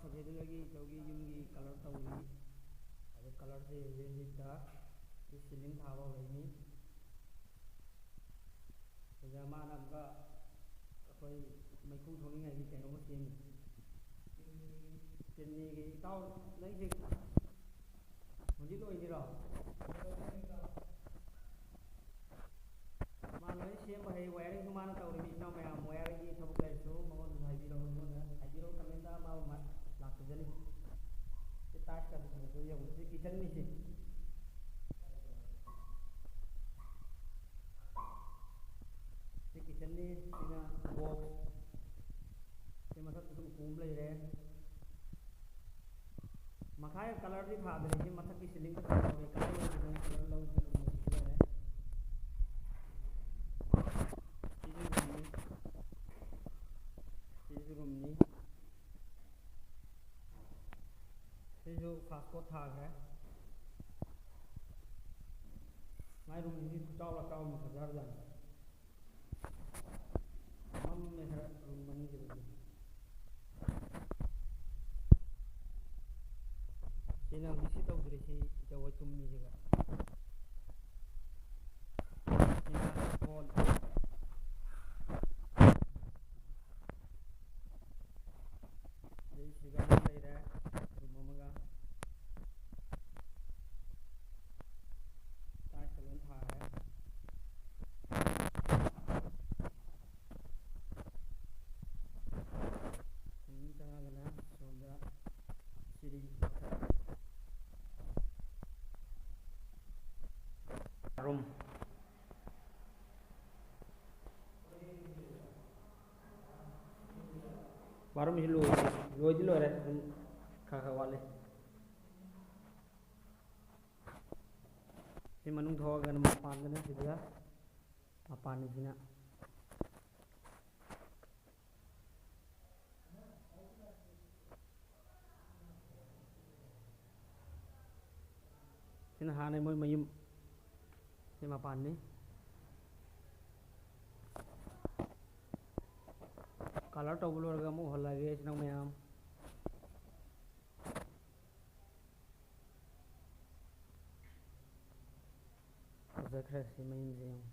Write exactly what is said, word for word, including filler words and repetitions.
ꯍꯧꯖꯤꯛ ꯑꯗꯨꯗꯒꯤ ꯏꯆꯧꯒꯤ ꯌꯨꯝꯒꯤ colour ꯇꯧꯔꯤ꯫ ꯑꯗꯨ colourꯁꯦ ꯍꯧꯖꯤꯛ ꯍꯧꯖꯤꯛꯇ ꯁꯤ ceiling ꯊꯥꯕ ꯍꯧꯔꯛꯏꯅꯤ꯫ ꯁꯤꯗ ꯃꯥꯅ ꯑꯃꯨꯛꯀ ꯑꯩꯈꯣꯏ ꯃꯩꯈꯨ ꯊꯣꯛꯅꯤꯡꯉꯥꯏꯒꯤ ꯀꯩꯅꯣꯝꯃ ꯁꯦꯝꯃꯤ꯫ ꯆꯤꯅꯤꯒꯤ ꯏꯇꯥꯎ, ꯅꯪꯁꯦ ꯍꯧꯖꯤꯛ ꯂꯣꯏꯗꯣꯏꯔꯣ? ꯃꯥ ꯂꯣꯏ ꯁꯦꯝꯕ ꯍꯩ, wiringꯁꯨ ꯃꯥꯅ ꯇꯧꯔꯤꯕ꯫ ꯏꯆꯤꯟ ꯏꯅꯥꯎ ꯃꯌꯥꯝ wiringꯒꯤ ꯊꯕꯛ ꯂꯩꯔꯁꯨ ꯃꯉꯣꯟꯗꯁꯨ ꯍꯥꯏꯕꯤꯔꯛꯑꯣ, ꯑꯩꯉꯣꯟꯗ ꯍꯥꯏꯕꯤꯔꯛꯑꯣ, commentꯇ ꯃꯥꯕꯨ ꯃꯥ ꯂꯥꯛꯆꯖꯅꯤ꯫ ꯁꯤ tiles ꯀꯥꯗꯣ ꯐꯖꯕ ꯌꯦꯡꯉꯨ꯫ ꯁꯤ kitchenꯅꯤ ꯁꯤ꯫ ꯁꯤ kitchenꯅꯤ, ꯁꯤꯅ box꯫ ꯁꯤ ꯃꯊꯛꯇꯁꯨ ꯎꯄꯨ ꯑꯃ ꯂꯩꯔꯦ꯫ ꯃꯈꯥꯒꯤ colourꯗꯤ ꯊꯥꯗ꯭ꯔꯤ, ꯁꯤ ꯃꯊꯛꯀꯤ ceilingꯗ ꯊꯥꯍꯧꯔꯦ꯫ Colour ꯂꯧꯗꯅ colour ꯂꯧꯗꯅ ꯑꯗꯨꯝ ꯂꯩꯔꯦ꯫ ꯁꯤꯁꯨ roomꯅꯤ꯫ ꯁꯤꯁꯨ roomꯅꯤ꯫ ꯁꯤꯁꯨ fast code ꯊꯥꯈ꯭ꯔꯦ꯫ ꯃꯥꯏ roomꯁꯤꯗꯤ ꯈꯨꯆꯥꯎ ꯂꯥꯛꯆꯥꯎ ꯑꯃ ꯐꯖꯈ꯭ꯔꯖꯥꯠꯅꯤ꯫ ꯃꯝꯃꯦ ꯈꯔ room ꯃꯅꯨꯡꯁꯤꯗꯗꯤ꯫ ꯁꯤꯅ ꯍꯧꯖꯤꯛ ꯁꯤ ꯇꯧꯗ꯭ꯔꯤ, ꯁꯤ ꯏꯆꯧ ꯍꯣꯏ ꯇꯨꯝꯃꯤꯁꯤꯒ꯫ ꯁꯤꯅ hall꯫ ꯑꯗꯩ ꯁꯤꯒ ꯑꯃ ꯂꯩꯔꯦ, room ꯑꯃꯒ꯫ Tiles ꯂꯣꯏ ꯊꯥꯔꯦ꯫ ꯁꯨꯝ ꯆꯪꯉꯒꯅ ꯁꯣꯝꯗ ꯁꯤꯔꯤ room꯫ Bathroomꯁꯤ ꯂꯣꯏꯗ꯭ꯔꯤ, ꯂꯣꯏꯗꯤ ꯂꯣꯏꯔꯦ, ꯑꯗꯨꯝ ꯈꯔ ꯈꯔ ꯋꯥꯠꯂꯤ꯫ ꯁꯤ ꯃꯅꯨꯡ ꯊꯣꯛꯑꯒꯅ ꯃꯄꯥꯟꯗꯅ ꯁꯤꯗ ꯃꯄꯥꯟꯁꯤꯅ꯫ ꯁꯤꯅ ꯍꯥꯟꯅ ꯃꯣꯏ ꯃꯌꯨꯝ꯫ ꯁꯤ ꯃꯄꯥꯟꯅꯤ꯫ Colour ꯇꯧꯕ ꯂꯣꯏꯔꯒ ꯑꯃꯨꯛ ꯎꯍꯜꯂꯒꯦ ꯏꯆꯤꯟ ꯏꯅꯥꯎ ꯃꯌꯥꯝ꯫ ꯐꯖꯈ꯭ꯔꯦ ꯁꯤ ꯃꯌꯨꯝꯁꯦ ꯌꯦꯡꯉꯨ꯫